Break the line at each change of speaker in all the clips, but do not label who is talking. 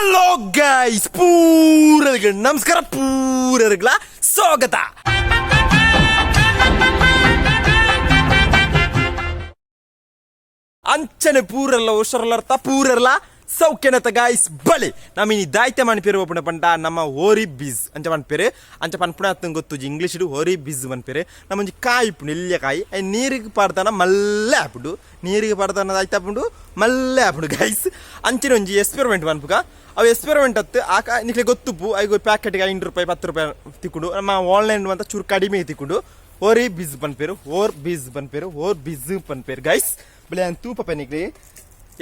Hello guys, ಪೂರರಿಗೆ ನಮಸ್ಕಾರ, ಪೂರರಿಗಳ ಸ್ವಾಗತ. ಅಂಚನೆ ಪೂರೆಲ್ಲ ಹುಷಾರಲ್ಲರ್ಥ ಪೂರೆಲ್ಲ ಸೌಖ್ಯನತ ಗಾಯ್ಸ್. ಬಲೆ ನಮ್ಮ ಇನಿ ದಾಯ್ತ ಮನ್ಪೇರು ಒಪ್ಪುನ ಪಂಡ ನಮ್ಮ ಹೋರಿ ಬೀಸ್ ಅಂಚ ಪನ್ಪೇರು. ಅಂಚ ಪನ್ಪುಣ ಅತ್ತಂಗ್ ಗೊತ್ತುಜಿ, ಇಂಗ್ಲೀಷ್ ಹೋರಿ ಬೀಸ್ ಪನ್ಪೇರು. ನಮ್ಮ ಒಂಜಿ ಕಾಯಿ ಇಪ್ಪುಂಡು, ಎಲ್ಯ ಕಾಯಿ. I ನೀರಿಗೆ ಪಾಡ್ದಾನ ಮಲ್ಲೆ ಆಪುಂಡು, ನೀರಿಗೆ ಪಾಡ್ದಾನ ಆಯ್ತಾಪುಂಡು, ಮಲ್ಲೆ ಆಪುಂಡು ಗಾಯ್ಸ್. ಅಂಚಿನ ಒಂಜಿ ಎಕ್ಸ್ಪೆರಿಮೆಂಟ್ ಪನ್ಪುಗ. ಅವು ಎಕ್ಸ್ಪೆರಿಮೆಂಟ್ ಅತ್ತು ಆ ಕಾಯಿ ನಿಕ್ಲೆ ಗೊತ್ತುಪ್ಪು. ಐಗು ಪ್ಯಾಕೆಟ್ಗೆ 5 ರೂಪಾಯಿ 10 ರೂಪಾಯಿ ತಿಕ್ಕೊಂಡು ನಮ್ಮ ಆನ್ಲೈನ್ ಅಂತ ಚೂರು ಕಡಿಮೆ ತಿಕ್ಕೊಂಡು. ಓರಿ ಬೀಸ್ ಪನ್ಪೇರು, ಓರ್ ಬೀಸ್ ಪನ್ಪೇರು, ಓರ್ ಬೀಸ್ ಪನ್ಪೇರು ಗೈಸ್. ಬಲೆ ಯಾನ್ ತೂಪ ನಿಕ್ಲೆ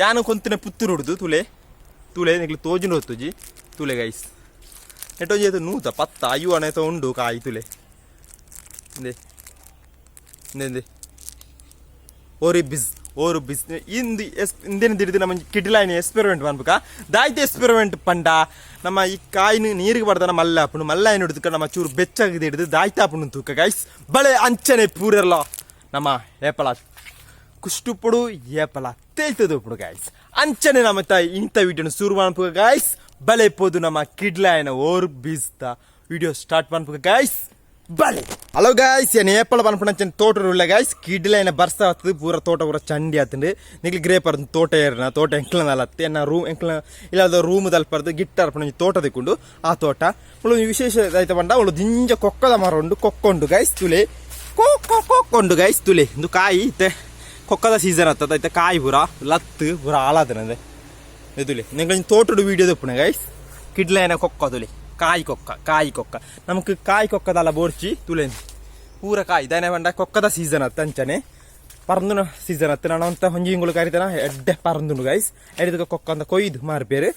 ಯಾನು ಕೊಂತಿನ ಪುತ್ತೂರು ಹುಡ್ದು. ತುಲೆ ತುಲೆ, ನಿಕ್ಲೆ ತೋಜುಂಡು ಹೊತ್ತುಜಿ. ತುಲೆ ಗೈಸ್, ನೆಟ್ಟೊಂಜಿ ಅದು ನೂತ ಪತ್ತ ಅಯ್ಯೋ ಅಣೆತ ಉಂಡು ಕಾಯಿ. ತುಲೆ, ಇಂದೆ ಇಂದೆ ಇಂದೆ ಓರಿ ಬಿಸ್, ಓರು ಬಿಸ್. ಇಂದು ಎಸ್ ಇಂದೇನು ದಿಡಿದು ನಮ್ಮ ಕಿಡಿಲಾಯಿನ ಎಕ್ಸ್ಪೆರಿಮೆಂಟ್ ಪನ್ಪುಕ. ದಾಯ್ತ ಎಕ್ಸ್ಪೆರಿಮೆಂಟ್ ಪಂಡ, ನಮ್ಮ ಈ ಕಾಯಿನ ನೀರಿಗೆ ಪಡ್ದಾನ ಮಲ್ಲ ಆಪುಂಡು. ಮಲ್ಲ ಏನು ಹಿಡಿದು ನಮ್ಮ ಚೂರು ಬೆಚ್ಚಾಗದು ಹಿಡಿದು ದಾಯ್ತ ಆಪುಂಡು ತೂಕ ಗೈಸ್. ಬಳೆ ಅಂಚನೆ ಪೂರೆಲ್ಲ ನಮ್ಮ ಏಪಲ ಕುಷ್ಟುಪುಡು, ಏಪಲ ತೇಲ್ತದ ಉಪ್ಪುಡು ಗಾಯ್ಸ್. ಅಂಚನೆ ನಮ್ಮ ತಾಯಿ ಇಂಥ ವಿಡಿಯೋನ ಶುರು ಮನ್ಪುಗ ಗಾಯ್ಸ್. ಬಲೆ ಪೋದು ನಮ್ಮ ಕಿಡ್ಲಾಯನ ಓರ್ ಬೀಸ್ತ ವಿಡಿಯೋ ಸ್ಟಾರ್ಟ್ ಮನ್ಪುಗ ಗಾಯ್ಸ್. ಬಲೆ ಹಲೋ ಗಾಯ್ಸ್, ಏನು ಏಪಲ ಪನ್ಪುಣ ತೋಟ ಉಳ್ಳ ಗಾಯ್ಸ್. ಕಿಡ್ಲಾಯನ ಬರ್ಸ ಆಗ್ತದೆ, ಪೂರ ತೋಟ ಪೂರ ಚಂಡಿ ಆತಂಡು. ನಿಗ್ಲಿ ಗ್ರೇಪರ್ ತೋಟ ಏರ್ನ ತೋಟ ಎಂಕ್ಲನ ಅಲ್ಲತ್ತೆ. ಎನ್ನ ರೂಮ್ ಎಂಕ್ಲ ಇಲ್ಲದ ರೂಮ್ ದಲ್ಪರ್ದು ಗಿಟ್ಟಾರ್ ಪಂಡ ತೋಟ ದಿಕ್ಕೊಂಡು. ಆ ತೋಟ ಮುಳು ವಿಶೇಷ ಆಯ್ತ ಪಂಡ, ಅವಳು ದಿಂಜ ಕೊಕ್ಕದ ಮರ ಉಂಡು, ಕೊಕ್ಕೊಂಡು ಗೈಸ್. ತುಲೆ, ಕೊಕ್ಕೊಂಡು ಗೈಸ್. ತುಲೆ, ಇಂದು ಕಾಯಿ ಇತ್ತೆ ಕೊಕ್ಕದ ಸೀಸನ್ ಆಗ್ತದ. ಐತೆ ಕಾಯಿ ಪೂರ ಲತ್ತು ಪೂರ ಹಾಳಾದನಂದೆ. ತುಲೆ, ನಿಂಗೆ ತೋಟಡು ವೀಡಿಯೋ ದಪ್ಪುಣ ಗೈಸ್. ಕಿಡ್ಲೇನ ಕೊಕ್ಕ ತುಲೆ, ಕಾಯಿ ಕೊಕ್ಕ, ಕಾಯಿ ಕೊಕ್ಕ. ನಮಕ್ ಕಾಯಿ ಕೊಕ್ಕದಲ್ಲ ಬೋರ್ಚಿ. ತುಲೆ, ಪೂರ ಕಾಯಿ ದಾನೆ ಪಂಡ ಕೊಕ್ಕದ ಸೀಸನ್ ಅತ್ತ. ಅಂಚನೆ ಪರಂದುನ ಸೀಸನ್ ಅತ್ತ. ನಾನು ಅಂತ ಒಂಜಿ ಇಂಗುಳು ಕರಿತನ ಎಡ್ಡೆ ಪರಂದುಂಡು ಗೈಸ್. ಎಡಿದ ಕೊಕ್ಕ ಅಂತ ಕೊಯ್ದು ಮಾರ್ಪೇರು.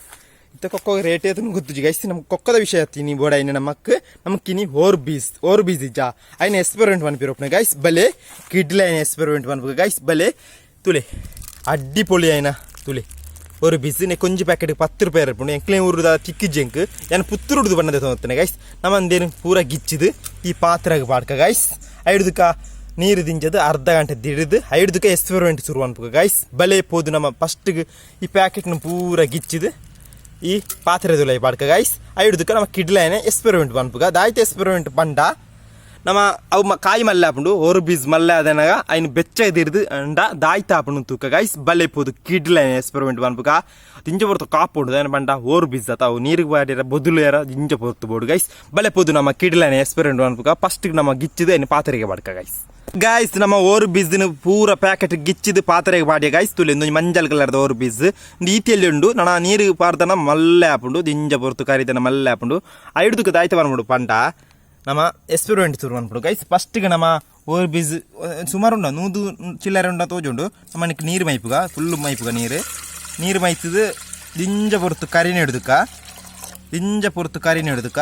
ಇತ್ತ ಕೊಕ್ಕ ರೇಟ್ ಏತನು ಗೊತ್ತುಜಿ ಗೈಸ್. ನಮ್ಗೆ ಕೊಕ್ಕದ ವಿಷಯ ತೀನಿ ಬೋಡ ಇನ್ನು ನಮಕ್. ನಮಕ್ ಇನಿ ಓರ್ ಬೀಸ್, ಓರ್ ಬೀಸ್ ಇಜ್ಜ, ಐನ ಎಕ್ಸ್ಪೆರಿಮೆಂಟ್ ಪನ್ಪಿರೋಪ್ನ ಗೈಸ್. ಬಲೆ ಕಿಡ್ಲೆ ಐನ ಎಕ್ಸ್ಪೆರಿಮೆಂಟ್ ಪನ್ಪುಗ ಗೈಸ್. ಬಲೆ ತುಲೆ, ಅಡ್ಡಿಪೊಳಿ ಐನ ತುಲೆ ஒரு ಬಿಸಿನೆ ಕೊಂಜಿ ಪ್ಯಾಕೆಟ್ 10 ರೂಪಾಯಿ ಇರ್ಪುಂಡು. ಎಂಕ್ಲೆ ಊರುದ ತಿಕ್ಕಿಜ್ಜೆಂಕ್ ಯಾನ್ ಪುತ್ತೂರುಡ್ದು ಬಣ್ಣದ ತೊಂತನೆ ಗೈಸ್. ನಮ್ಮ ಅಂದೇನು ಪೂರ ಗಿಚ್ಚಿದು ಈ ಪಾತ್ರೆಗ್ ಪಾಡ್ಕ ಗೈಸ್. ಐಡ್ದುಕ ನೀರು ದಿಂಜದು ಅರ್ಧ ಗಂಟೆ ದಿಡಿದು ಐಡ್ದುಕ ಎಕ್ಸ್ಪೆರಿಮೆಂಟ್ ಶುರು ಅನ್ಪುಗ ಗೈಸ್. ಬಲೆ ಪೋದು ನಮ್ಮ ಫಸ್ಟ್ಗೆ ಈ ಪ್ಯಾಕೆಟ್ನ ಪೂರ ಗಿಚ್ಚಿದು ಈ ಪಾತ್ರೆ ದುಲೈ ಪಾಡ್ಕ ಗೈಸ್. ಐಡ್ದುಕ ನಮ್ಮ ಕಿಡ್ಲೇನೆ ಎಕ್ಸ್ಪೆರಿಮೆಂಟ್ ಪನ್ಪುಗ. ದಾಯ್ತ ಎಕ್ಸ್ಪೆರಿಮೆಂಟ್ ಪಂಡ, ನಮ್ಮ ಅವು ಕಾಯಿ ಮಲ್ಲೆ ಆಪುಂಡು. ಒರು ಬೀಸ್ ಮಲ್ಲೆ ಅದನಾಗ ಐನ್ ಬೆಚ್ಚ ದಿರ್ದು ಅಂಡ ದಾಯ್ತ ಆಪುಂಡು ತೂಕ ಗೈಸ್. ಬಲೆ ಪೋದು ಕಿಡ್ಲೇನೆ ಎಕ್ಸ್ಪೆರಿಮೆಂಟ್ ಪನ್ಪುಗ. ದಿಂಜ ಪೊರ್ತು ಕಾಪುಂಡು. ದಾನೆ ಪಂಡ ಓರು ಬೀಸ್ ಅತ್ತ, ಅವು ನೀರಿಗೆ ಬಾಡಿರ ಬೊದುಲು ಏರ ದಿಂಜ ಪೊರ್ತು ಬೋಡು ಗೈಸ್. ಬಲೆ ಪೋದು ನಮ್ಮ ಕಿಡ್ಲೇನೆ ಎಕ್ಸ್ಪೆರಿಮೆಂಟ್ ಪನ್ಪುಗ. ಫಸ್ಟ್ ನಮ್ಮ ಗಿಚ್ಚಿದು ಐನ್ ಪಾತ್ರೆಗೆ ಬಾಡ್ಕ ಗೈಸ್. ಗಾಯ್ಸ್, ನಮ್ಮ ಓರು ಬೀಸ್ದಿನ ಪೂರ ಪ್ಯಾಕೆಟ್ ಗಿಚ್ಚಿದು ಪಾತ್ರೆಗೆ ಬಾಡಿಯ ಗಾಯ್ಸ್. ತುಲೆ, ಒಂಜಿ ಮಂಜಲ್ ಕಲರ್ದ ಓರು ಬೀಸ್ ಈತಿಯಲ್ಲಿ ಉಂಡು. ನಣ ನೀರು ಪಾರ್ದನ ಮಲ್ಲೆ ಆಪುಂಡು. ದಿಂಜ ಪೊರ್ತು ಕರಿದನ ಮಲ್ಲೆ ಆಪುಂಡು. ಐಡ್ದುಕ ದಾಯ್ತ ಪನ್ಪುಂಡು ಪಂಡ, ನಮ್ಮ ಎಕ್ಸ್ಪೆರಿಮೆಂಟ್ ಶುರು ಮನ್ಪುಂಡು ಗೈಸ್. ಫಸ್ಟ್ಗೆ ನಮ್ಮ ಓರ್ ಬೀಸ್ ಸುಮಾರು ಉಂಡು, 100 ಚಿಲ್ಲರೆ ಉಂಡ ತೋಜುಂಡು. ನಮ್ಮ ನೀರು ಮೈಪುಗ, ಫುಲ್ಲು ಮೈಪುಗ ನೀರು. ನೀರು ಮೈತದು ದಿಂಜ ಪೊರ್ತು ಕರಿನ ಹಿಡ್ದುಕ, ದಿಂಜ ಪೊರ್ತು ಕರಿನ ಹಿಡ್ದುಕ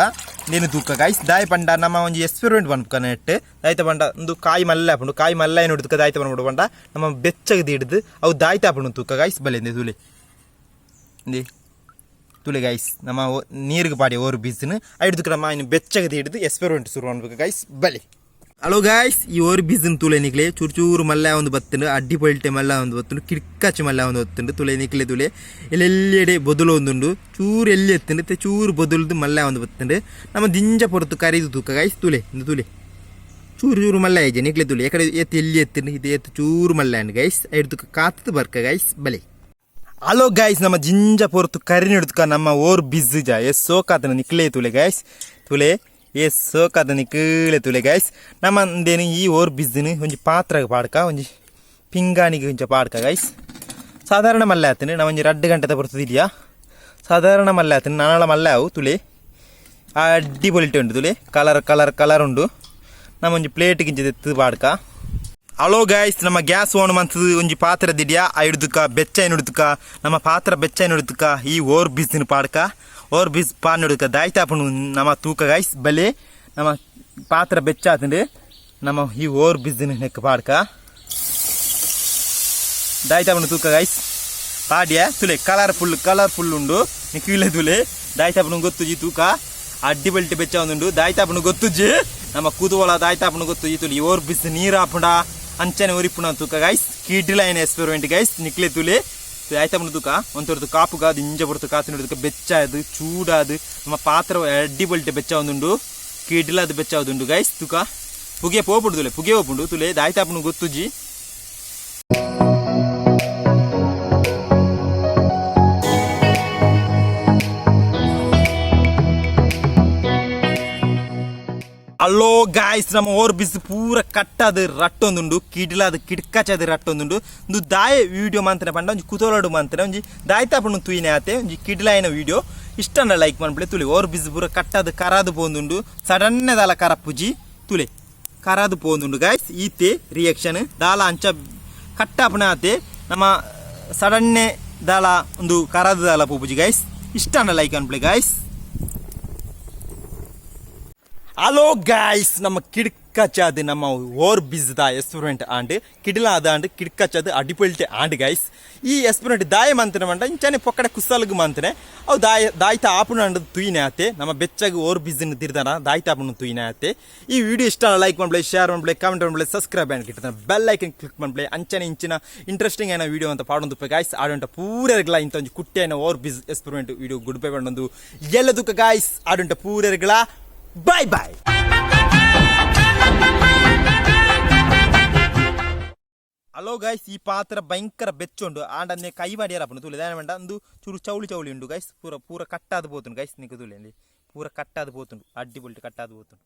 ನೀನು ತೂಕ ಗೈಸ್. ದಾಯ ಪಂಡ ನಮ್ಮ ಒಂಜಿ ಎಕ್ಸ್ಪೆರಿಮೆಂಟ್ ಪನ್ಪುಕ ನೆಟ್. ದಾಯ್ತ ಪಂಡ ಒಂದು ಕಾಯಿ ಮಲ್ಲೆ ಆಪುಂಡು. ಕಾಯಿ ಮಲ್ಲೆ ಏನು ಹಿಡ್ದುಕ ದಾಯ್ತ ಪನ್ಪುಂಡು ಪಂಡ, ನಮ್ಮ ಬೆಚ್ಚಗೆ ಹಿಡ್ದು ಅವು ದಾಯ್ತ ಆಪುಂಡು ತೂಕ ಗೈಸ್. ಬಲೆ ಇಂದೆ ತುಲೆ, ಇಂದೆ ತುಲೆ ಗೈಸ್. ನಮ್ಮ ನೀರಿಗೆ ಪಾಡಿ ಓರು ಬೀಸ್ನ ಐಡ್ದುಕ ನಮ್ಮ ಇನ್ನು ಬೆಚ್ಚಗೆ ಹಿಡಿದು ಎಕ್ಸ್ಪೆರಿಮೆಂಟ್ ಶುರು ಮಾಡ್ಬೇಕು ಗೈಸ್. ಬಲೆ ಹಲೋ ಗಾಯ್ಸ್, ಈ ಓರು ಬೀಸನ್ ತುಲೆ ನಿಕ್ಲೆ. ಚೂರು ಚೂರು ಮಲ್ಲ ಒಂದು ಬತ್ತುಂಡು, ಅಡ್ಡಿ ಪೊಲ್ಟೆ ಮಲ್ಲ ಒಂದು ಬತ್ತುಂಡು, ಕಿಡ್ಕಾಚಿ ಮಲ್ಲ ಒಂದು ಬತ್ತುಂಡು. ತುಲೆ ನಿಕ್ಲೆ, ತುಲೆ ಎಲ್ಲೆಡೆ ಬೊದುಲು ಒಂದುಂಡು. ಚೂರು ಎಲ್ಲಿ ಎತ್ತುಂಡು ಇತ್ತೆ ಚೂರು ಬೊದುಲ್ದು ಮಲ್ಲ ಒಂದು ಬತ್ತುಂಡು. ನಮ್ಮ ದಿಂಜ ಪೊರ್ತು ಕರಿದು ತೂಕ ಗೈಸ್. ತುಲೆ ಇಂದು ತುಲೆ, ಚೂರು ಚೂರು ಮಲ್ಲ ಐಜೆ ನಿಕ್ಲೆ. ತುಲೆ, ಎಕಡೆ ಎತ್ತು ಎಲ್ಲಿ ಎತ್ತುಂಡು, ಇದು ಎತ್ತು ಚೂರು ಮಲ್ಲ ಅಂಡ್ ಗೈಸ್. ಐಡ್ದು ಕಾತದು ಬರ್ಕ ಗೈಸ್. ಬಲೆ ಹಲೋ ಗಾಯ್ಸ್, ನಮ್ಮ ಜಿಂಜ ಪೊರ್ತು ಕರಿ ಹಿಡ್ದುಕ ನಮ್ಮ ಓರ್ ಬಿಜ್ಜ ಎಸ್ ಸೋಕಾತನ ನಿಕ್ಲೆ. ತುಲೆ ಗಾಯ್ಸ್, ತುಲೆ ಎಸ್ ಸೋಕಾತ ನಿಕ್ಲೆ. ತುಲೆ ಗಾಯ್ಸ್, ನಮ್ಮ ಅಂದೇನು ಈ ಓರ್ ಬಿಜ್ಜಿನ ಒಂಜಿ ಪಾತ್ರಗ್ ಪಾಡ್ಕ, ಒಂಜಿ ಪಿಂಗಾಣಿಗೆ ಒಂಜಿ ಪಾಡ್ಕ ಗೈಸ್. ಸಾಧಾರಣ ಮಲ್ಲೆ ಆತನು. ನಾವು ಒಂಜಿ 2 ಗಂಟೆದ ಬರ್ತದಿದೆಯಾ. ಸಾಧಾರಣ ಮಲ್ಲೆ ಆತನು, ನಾನಾಳ ಮಲ್ಲೆ ಅವು. ತುಲೆ, ಅಡ್ಡಿ ಪೊಲಿಟೆ ಉಂಟು. ತುಲೆ, colour colour colour ಉಂಡು. ನಮ್ಮ ಒಂಜಿ ಪ್ಲೇಟ್ ಗಿಂಚ ಎತ್ತು ಪಾಡ್ಕ. ಹಲೋ ಗಾಯ್ಸ್, ನಮ್ಮ ಗ್ಯಾಸ್ ಓನ್ ಮಂತದ ಒಂಜಿ ಪಾತ್ರೆ ದಿಡಿಯಾ. ಐಡ್ದುಕ ಬೆಚ್ಚ ಹಿಡ್ದುಕ ನಮ್ಮ ಪಾತ್ರ ಬೆಚ್ಚ ಹಿಡ್ದುಕ ಈ ಓರ್ ಬೀಸಿನ ಪಾಡ್ಕ. ಓರ್ ಬೀಸ್ ಪಾನ್ ಹಿಡ್ದುಕ ದಾಯ್ತಾಪುಂಡು ನಮ್ಮ ತೂಕ ಗಾಯ್ಸ್. ಬಲೆ ನಮ್ಮ ಪಾತ್ರ ಬೆಚ್ಚ ಆತಂಡು. ನಮ್ಮ ಈ ಓರ್ ಬೀಸಿನ ನೆಕ್ ಪಾಡ್ಕ. ದಾಯ್ತಾಪುಂಡು ತೂಕ guys. ಪಾಡ್ಯ ತುಲೆ, colour full colour full ಉಂಡು ನಿಕ್ಕಿಲ್ಲ. ತುಲೆ, ದಾಯ್ತಾಪುಂಡು ಗೊತ್ತುಜಿ ತೂಕ. ಅಡ್ಡಿ ಬಲ್ಟಿ ಬೆಚ್ಚ ಒಂದುಂಡು. ದಾಯ್ತಾಪುಂಡು ಗೊತ್ತುಜಿ. ನಮ್ಮ ಕೂದುವಲ ದಾಯ್ತಾಪುಂಡು ಗೊತ್ತುಜಿ. ತುಲಿ, ಓರ್ ಬಿಸ್ ನೀರು ಆಪುಂಡ ಅಂಚನೆ ಉರಿಪುಣ ತೂಕ ಗೈಸ್. ಕಿಡ್ಲೈನ್ experiment guys. ನಿಕ್ಲೆ ತುಲೆ. ಆಯ್ತಾ ತುಕ ಒಂತೊರ್ದು ಕಾಪುಗ ದಿಂಜ ಪೊರ್ತು ಕಾತಿನ ಬೆಚ್ಚಾದ್ ಚೂಡಾದ್ ನಮ್ಮ ಪಾತ್ರ ಅಡ್ಡಿ ಬೊಲ್ಟೆ ಬೆಚ್ಚ ಒಂದುಂಡು, ಕಿಡ್ಲಾದ್ ಬೆಚ್ಚ ಒಂದುಂಡು ಗೈಸ್. ತುಕ ಪುಗೆ ಪೋಪುಂಡು, ತುಲೆ ಪುಗೆ ಪೋಪುಂಡು ತುಲೆ. ದಾಯ್ತಾಪುನು ಗೊತ್ತುಜಿ. ಅಲ್ಲೋ ಗಾಯ್ಸ್, ನಮ್ಮ ಓರ್ ಬಿಸ್ ಪೂರ ಕಟ್ಟಾದ್ ರಟ್ಟೊಂದುಂಡು, ಕಿಡ್ಲಾದ್ ಕಿಡ್ಕಚಾದ್ ರಟ್ಟೊಂದುಂಡು. ಇಂದು ದಾಯ ವಿಡಿಯೋ ಮಂತನೆ ಪಂಡ ಒಂಜಿ ಕುತೋಲಡು ಮಂತನೆ ಒಂಜಿ ದಾಯ್ತಾಪುಂಡು ತೂಯಿನೆ ಆತೆ. ಒಂಜಿ ಕಿಡ್ಲಾಯಿನ ವಿಡಿಯೋ ಇಷ್ಟಂಡ ಲೈಕ್ ಮನ್ಪುಲೆ. ತುಲೆ ಓರ್ ಬಿಸ್ ಪೂರ ಕಟ್ಟಾದ್ ಕರಾದ್ ಪೋಂದುಂಡು. ಸಡನ್ ದಾಲ ಕರಪುಜಿ, ತುಲೆ ಕರಾದ್ ಪೋಂದುಂಡು ಗಾಯ್ಸ್. ಈತೆ ರಿಯಾಕ್ಷನ್ ದಾಲ ಅಂಚ ಕಟ್ಟಾಪುನ ಆತೆ, ನಮ್ಮ ಸಡನ್ನೆ ದಾಲ ಒಂದು ಕರಾದ ದಾಲ ಪೋಪುಜಿ ಗಾಯ್ಸ್. ಇಷ್ಟಂಡ ಲೈಕ್ ಅನ್ಪ್ಲೆ ಗಾಯ್ಸ್. ಹಲೋ ಗಾಯ್ಸ್, ನಮ್ಮ ಕಿಡ್ಕಚಾದ್ ನಮ್ಮ ಓರ್ ಬಿಸ್ದ ಎಕ್ಸ್ಪೆರಿಮೆಂಟ್ ಆಂಡ್. ಕಿಡ್ಲ ಆಂಡ್, ಕಿಡ್ಕಚಾದ್ ಅಡಿಪಲ್ಟೆ ಆಂಡ್ ಗಾಯ್ಸ್. ಈ ಎಕ್ಸ್ಪೆರಿಮೆಂಟ್ ದಾಯ ಮಂತನೆ ಮಂಡ ಇಂಚಾನೆ ಪೊಕ್ಕಡೆ ಕುಸಲ್ಗ್ ಮಂತನೆ. ಅವು ದಾಯ ದಾಯ್ತ ಆಪುನ ಅಂಡ್ ತುಯಿನೆ ಆತೆ. ನಮ್ಮ ಬೆಚ್ಚಗ್ ಓರ್ ಬಿಸ್ನ ತಿರ್ದಾನ ದಾಯ್ತ ಆಪುನ ತುಯಿನೆ ಆತೆ. ಈ ವಿಡಿಯೋ ಇಷ್ಟ ಲೈಕ್ ಮನ್ಪ್ಲೆ, ಶೇರ್ ಮನ್ಪ್ಲೆ, ಕಾಮೆಂಟ್ ಮನ್ಪ್ಲೆ, ಸಬ್ಸ್ಕ್ರೈಬ್ ಆ್ಯಂಡ್ ಕಿಟ್ಟದ ಬೆಲ್ ಐಕನ್ ಕ್ಲಿಕ್ ಮನ್ಪ್ಲೆ. ಅಂಚನೆ ಇಂಚಿನ ಇಂಟ್ರೆಸ್ಟಿಂಗ್ ಆಯ್ನ ವಿಡಿಯೋ ಅಂತ ಪಾಡೊಂದು ಗಾಯ್ಸ್. ಆಡುಂಟ ಪೂರೆರ್ಗ್ಲ ಇಂತ ಒಂಜಿ ಕುಟ್ಟಿ ಆಯ್ನ Orbeez experiment video good bye ಪಂಡೊಂದು ಎಲ್ಲದಕ್ಕ ಗಾಯ್ಸ್. ಆಡುಂಟ ಪೂರೆರ್ಗ್ಲ ಬಾಯ್ ಬಾಯ್. ಹಲೋ ಗಾಯ್ಸ್, ಈ ಪಾತ್ರ ಭಯಂಕರ ಬೆಚ್ಚುಂಡು. ಆಂಡ ಕೈ ಮಾಡಿಯಾರ ಅಪ್ಪನು ತುಲೆ ದಾನೆ ಮಂಡ ಅಂದು ಚೂರು ಚೌಳಿ ಚೌಳಿ ಉಂಡು ಗಾಯ್ಸ್. ಪೂರ ಪೂರ ಕಟ್ಟಾದ್ ಪೋತುಂಡು ಗಾಯ್ಸ್. ನಿಕ ತುಲೆ ಪೂರ ಕಟ್ಟಾದ್ ಪೋತುಂಡು, ಅಡ್ಡಿ ಬೊಲ್ಟು ಕಟ್ಟಾದ್ ಪೋತುಂಡು.